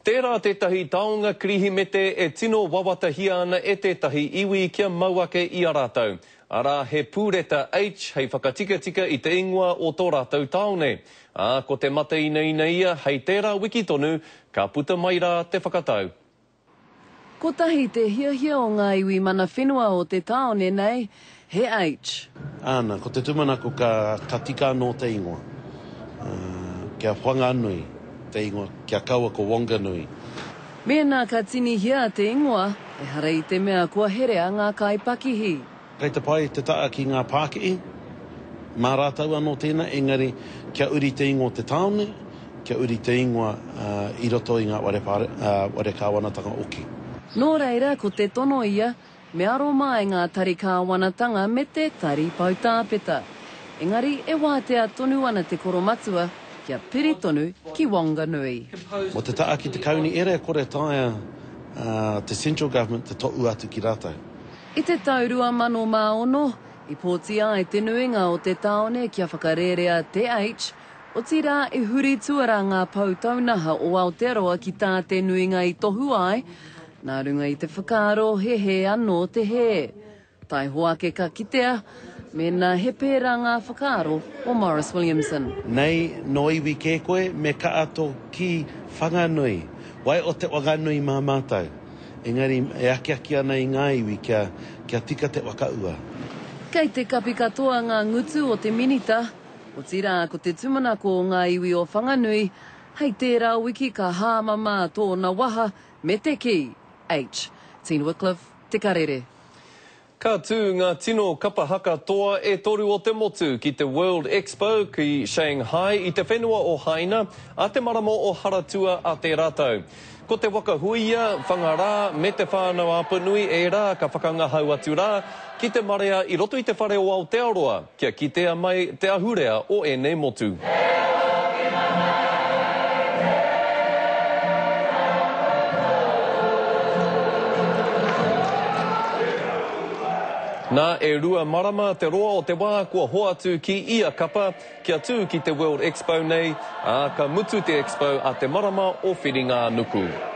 Tērā tētahi taonga Kirihimete e tino wawatahia ana e tētahi iwi kia mau ake i a rātou, arā, he pūreta H hei whakatikatika i te ingoa o tō rātou tāone. Ā, ko te mate inaina ia, hei tērā wiki tonu, ka puta mai rā te whakatau. Kotahi te hiahia o ngā iwi mana whenua o te tāone nei, he H. Āna, ko te tūmanako ka, ka tika anō te ingoa. Kia Whanganui te ingoa, kia kaua ko Wanganui. Mēnā ka tinihia te ingoa, ehara i te mea kua herea ngā kaipakihi. Kei te pai te ta'a ki ngā pākihi, mā rātou anō tēnā, engari kia uri te ingoa o te tāone, kia uri te ingoa i roto i ngā whare whare kāwanatanga oki. Nō reira, ko te tono ia, me aro mai ngā tari kāwanatanga me te Tari Poutāpeta. Engari e wātea tonu ana te koromatua kia piri tonu ki Wanganui. Mō te ta'a ki te kauni ere kore taea te Central Government te to'u atu ki rātou. I te tau 2006, i pōti ai te nuinga o te tāone kia whakarērea te H, otirā i huri tuarā ngā pou taunaha o Aotearoa ki tā te nuinga i tohu ai, nā runga i te whakaaro he hē anō te hē. Taihoa ake ka kitea mēnā he pērā ngā whakaaro o Maurice Williamson. Nei, nō iwi kē koe, me kaha tō kī Whanganui. Wai o te Whanganui mā mātou. Engari e akiaki ana i ngā iwi kia, kia tika te whakaua. Kei te kapi katoa ngā ngutu o te Minita, otirā ko te tūmanako o ngā iwi o Whanganui, hei tērā wiki ka hāmama tōna waha me te kī, H. Tina Wickliffe, Te Karere. Ka tū ngā tino kapa haka toa e toru o te motu ki te World Expo ki Shanghai i te whenua o Haina a te marama o Haratua a tērā tau. Ko Te Waka Huia, Whangarā me Te Whānau-a-Apanui ērā ka whakangahau atu rā ki te marea i roto i te whare o Aotearoa kia kitea mai te ahurea o ēnei motu. Nā, e rua marama te roa o te wā kua hoatu ki ia kapa kia tū ki te World Expo nei, ā, ka mutu te Expo a te marama o Whiringa-a-nuku.